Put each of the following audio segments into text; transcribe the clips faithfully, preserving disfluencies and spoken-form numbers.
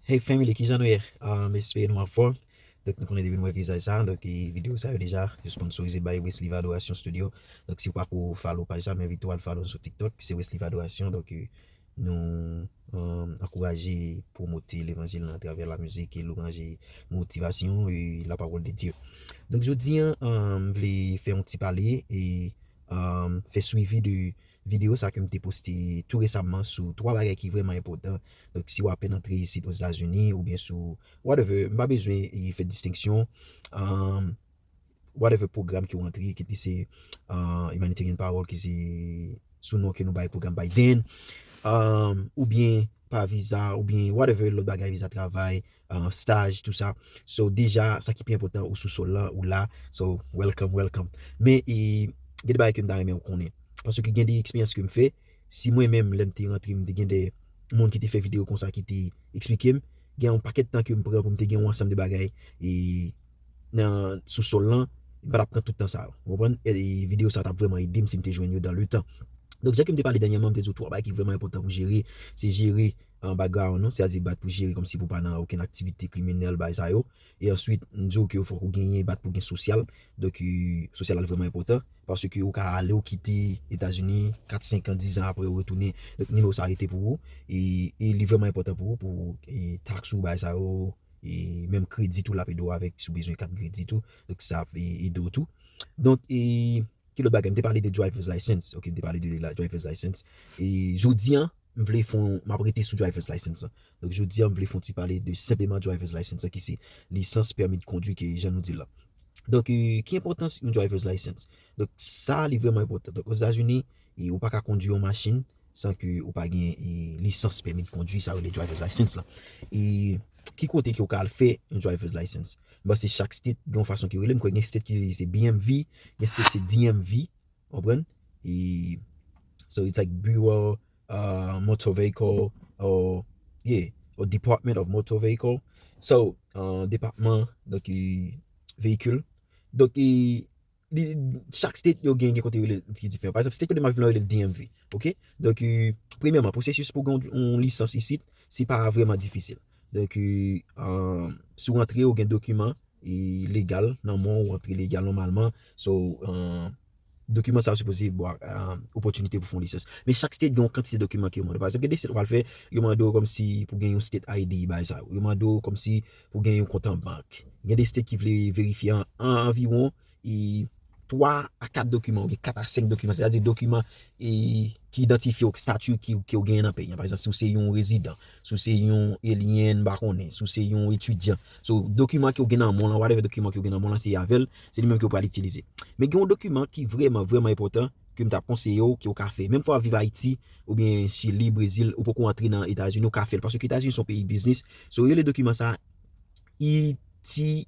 Hey family, kijan nou ye? Ah, m espere nou anfòm. Donk nou konnen depi nou wè vizaj sa, donk e, videyo sa yo deja yo sponsorize by Wesley Adoration Studio. Donk si w pako follow paj sa, m envite w al follow sou TikTok, se Wesley Adoration. Donk e, nou um, ankouraje pwomote levanjil nan atravè la mizik e louranj e motivasyon e la parole de Dieu. Donk jodi an, um, m vle fè yon ti pale e um, fè swivi de videyo sa ke m te poste tou resamman sou twa bagay ki vrèman enpòtan. Donk si w apèn antre isit Ozetazini oubyen sou whatever, m pa bezwen e, fè distenksyon. Um, whatever pwogram ke w antre, kit li se uh, Humanitarian Parole ki se sou non ke nou bay pwogram Biden, um, oubyen pa viza, oubyen whatever lòt bagay, viza travay, uh, staj, tou sa. So deja, sa ki pi enpòtan, ou sou sòl lan, ou la. So welcome, welcome. Men e, gen de bagay ke m ta renmen ou konnen. Paske gen de eksperyans ke m fè, si mwen menm, lè m te rantre, m te gen de moun ki te fè videyo konsa, ki te eksplike m, gen yon pakèt tan ke m pran pou m te gen yon ansanm de bagay e nan sou sòl lan, m pa t ap pran tout tan sa yo. Ou konprann? E videyo sa t ap vrèman ede m si m te jwenn yo dans le temps. Donk jan ke m te pale dènyèman, m te di w twa bagay ki vrèman enpòtan pou jere, se jere an background nou, sètadi bat pou jere kòmsi pou pa nan okenn aktivite kriminèl, bagay sa yo. E answit, m di w ke fòk ou genyen bat pou gen sosyal. Donk e, sosyal la vrèman enpòtan. Paske ou ka ale, ou kite Etazini, kat, senk an, diz an apre ou retounen. Donk nimewo sa rete pou ou. E, e li vrèman enpòtan pou ou, pou e, taks ou, bagay sa yo, e menm kredi tou l ap ede w avèk si w bezwen kat kredi tou. Donk sa ap e, ede w tou. Donk e, ki lòt bagay? M te pale de driver's license. Ok, m te pale de la driver's license. E jodi an, m vle fè yon, m ap rete sou driver's license lan. Donk jodi an, m vle fè yon ti pale de senpleman driver's license lan ki se lisans pèmi de kondwi ke jan nou di l la. Donk e, ki enpòtans yon driver's license? Donk sa li vrèman enpòtan. Donk Ozetazini, e, ou pa ka kondwi yon machin san ke ou pa gen e, lisans pèmi de kondwi, sa yo rele driver's license lan. E ki kote ke ou ka al fè yon driver's license? M panse chak state gen yon fason ke yo rele, m kwè gen state ki se B M V, gen state se D M V, w konprann? E, so it's like Bureau uh, Motor Vehicle or, yeah, or Department of Motor Vehicle. So, uh, depatman, donk e, veyikil. Donk e, li, chak state yo gen, gen kote yo rele l ki diferan. Pa egzanp, state kote m ap viv lan yo rele l D M V. Ok? Donk e, premyèman, pwosesis pou gen yon, yon lisans isit, se pa vrèman difisil. Donk e, um, si w rantre, ou gen dokiman e, legal nan men w, ou antre legal nòmalman. So, uh, dokiman sa yo sipoze ba w uh, opòtinite pou fè yon lisans. Men chak state gen yon kantite dokiman ke yo mande. Pa egzanp, gen de state ou pral fè, yo mande w kòmsi pou gen yon state I D, bagay sa yo. Yo mande w kòmsi pou gen yon kont an bank. Gen de state ki vle verifye an, an anviwon e, twa a kat dokiman, oubyen kat a senk dokiman, sètadi dokiman e, ki idantifye w, stati ki, ke w genyen nan peyi an. Pa egzanp, si w se yon rezidan, si w se yon alien, m pa konnen, si w se yon etidyan. So, dokiman ke w gen nan men w lan, whatever dokiman ke w gen nan men w lan, se avè l, se li menm ke w pral itilize. Men gen yon dokiman ki vrèman, vrèman enpòtan, ke m t ap konseye w, ke w ka fè. Menm ke w ap viv Ayiti, oubyen Chili, Brezil, ou poko antre nan Etazini, ou ka fè l. Paske Etazini se yon peyi biznis. So, yo rele dokiman sa E T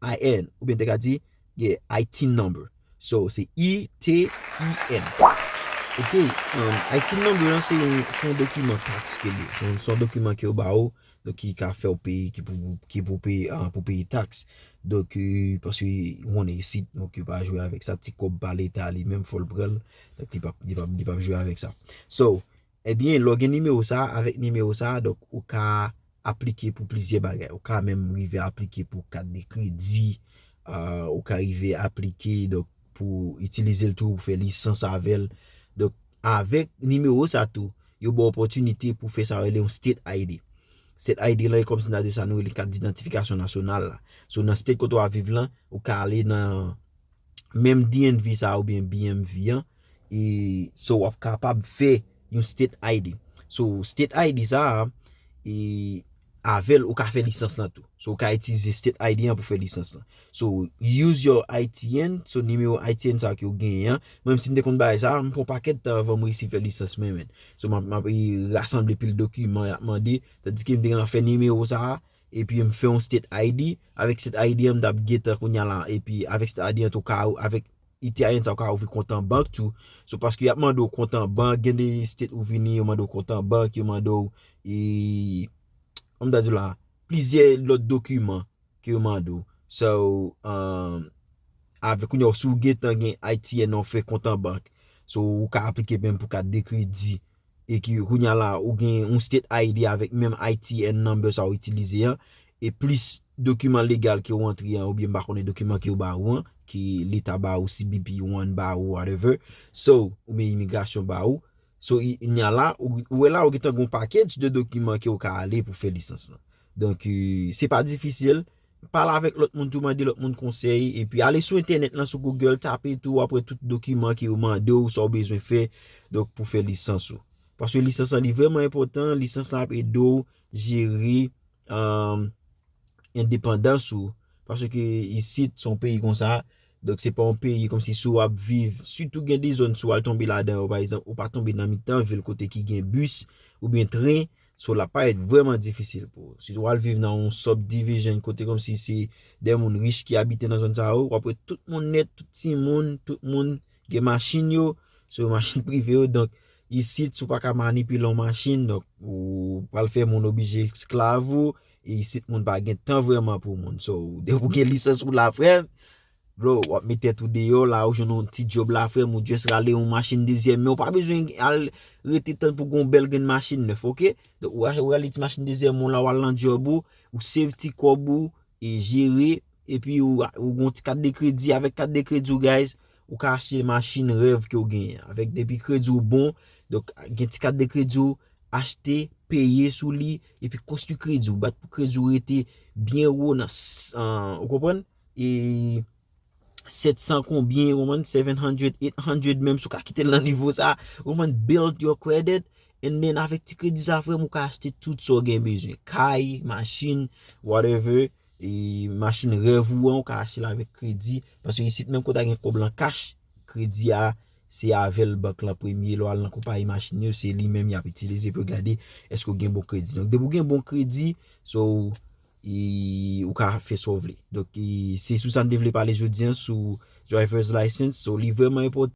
I N, oubyen te ka di, yeah, I T number. So, se E T I N. Ok, um, I T number lan se yon, se yon dokiman taks ke li ye. Se yon, se yon dokiman ke yo ba ou, donk ki ka fè w peye, ki pou, ki pou peye, ah, pou peye taks. Donk, euh, paske ou konnen isit, donk yo pa jwe avèk sa, ti kòb pa leta li menm fò l pran l. Donk li p ap, li p ap, li p ap jwe avèk sa. So, ebyen, lè w gen nimewo sa, avèk nimewo sa, donk ou ka aplike pou plizyè bagay. Ou ka menm rive aplike pou kat de kredi, ah, ou ka rive aplike, donk, pou itilize l tou, pou fè lisans avè l. Donk, avèk nimewo sa tou, yo ba w opòtinite pou fè sa yo rele yon state I D. State I D lan, e kòmsi n ta di sa nou rele kat didantifikasyon nasyonal la. So, nan state kote w ap viv lan, ou ka ale nan menm D M V sa oubyen B M V an, e so w ap kapab fè yon state I D. So, state I D sa a, e avè l, ou ka fè lisans lan tou. So, ou ka itilize state I D an pou fè lisans lan. So, use your I T N, so nimewo I T N sa ke w genyen an. Mwen menm si m te konn bagay sa, m pran pakèt tan anvan m resi fè lisans mwen, men. So, m ap, m ap, e, rasanble pil dokiman y ap mande, tandiske m te gentan fè nimewo sa a, epi m fè yon state I D, avèk state I D an, m t ap gentan kounye a la, epi avèk state I D an tou ka, avèk I T I N sa ou ka ouvri kont an bank tou. So, paske y ap mande w kont an bank, gen de state ou vini, yo mande w kont an bank, yo mande w, e, kòm m ta di w la, plizyè lòt dokiman ke yo mande w. So, um, avèk kounye a, si w gentan gen I T N an, w fè kont an bank. So, ou ka aplike menm pou kat de kredi. e ki kounye a la ou gen yon state I D avèk menm I T N number sa ou itilize an, e plis dokiman legal ke ou antre an, oubyen m pa konnen dokiman ke yo ba ou an, ke leta ba ou, C B P One ba ou, whatever. So, oubyen imigrasyon ba ou. So, i- kounye a la, ou, ou wè la, ou gentan gen yon package de dokiman ke ou ka ale pou fè lisans lan. Donk, euh, se pa difisil. Pale avèk lòt moun tou, mande lòt moun konsèy, epi ale sou entènèt lan, sou Google, tape tou, apre tout dokiman ke yo mande w, sa w bezwen fè, donk, pou fè lisans ou. Paske lisans lan, li vrèman enpòtan, lisans lan ap ede w jere, um, endepandans ou. Paske isit, se yon peyi konsa, donk, se pa yon peyi kòmsi si w ap viv, sitou gen de zòn, si w al tonbe ladan yo, pa egzanp, ou pa tonbe nan mitan vil kote ki gen bis oubyen tren, so l ap parèt vrèman difisil pou ou. Si w al viv nan yon subdivision kote kòmsi se de moun rich ki abite nan zòn sa yo, w ap wè tout moun nèt, tout timoun, tout moun gen machin yo, so machin prive yo, donk isit, si w pa ka manipile yon machin, donk ou pral fè moun oblije esklav ou, e isit moun pa gen tan vrèman pou moun. So, depi w gen lisans ou la, frè m, bro, w ap met tèt ou deyò, la ou jwenn yon ti djob la, frè m, ou just rale yon machin dezyèm men, ou pa bezwen al rete tann pou gon bèl grenn machin nèf, oke? Donk, ou rale ti machin dezyèm men w la, w al nan djob ou, ou save ti kòb ou, e jere, epi ou, ou gon ti kat de kredi, avèk kat de kredi ou, guys, ou ka achte machin rèv ke ou genyen. Avèk depi kredi ou bon, donk gen ti kat de kredi ou, achte, peye sou li, epi konstwi kredi ou, bat pou kredi ou rete byen wo nan, s- an- ou konprann? E sèt san konbyen, ou konprann? Seven hundred, eight hundred menm, si w ka kite l nan nivo sa, ou konprann? Build your credit, and then avèk ti kredi sa, frè m, ou ka achte tout sa w gen bezwen. Kay, machin, whatever, e machin rèv ou an, ou ka achte l avèk kredi, paske isit menm kote a gen kòb lan cash, kredi a, se avè l bank lan premye, lè w al nan konpayi machin yo, se li menm y ap itilize pou yo gade èske w gen bon kredi. Donk, depi w gen bon kredi, so, e, ou ka fè sa w vle. Donk, e, se sou sa n te vle pale jodi an, sou driver's license. So, li vrèman enpòtan.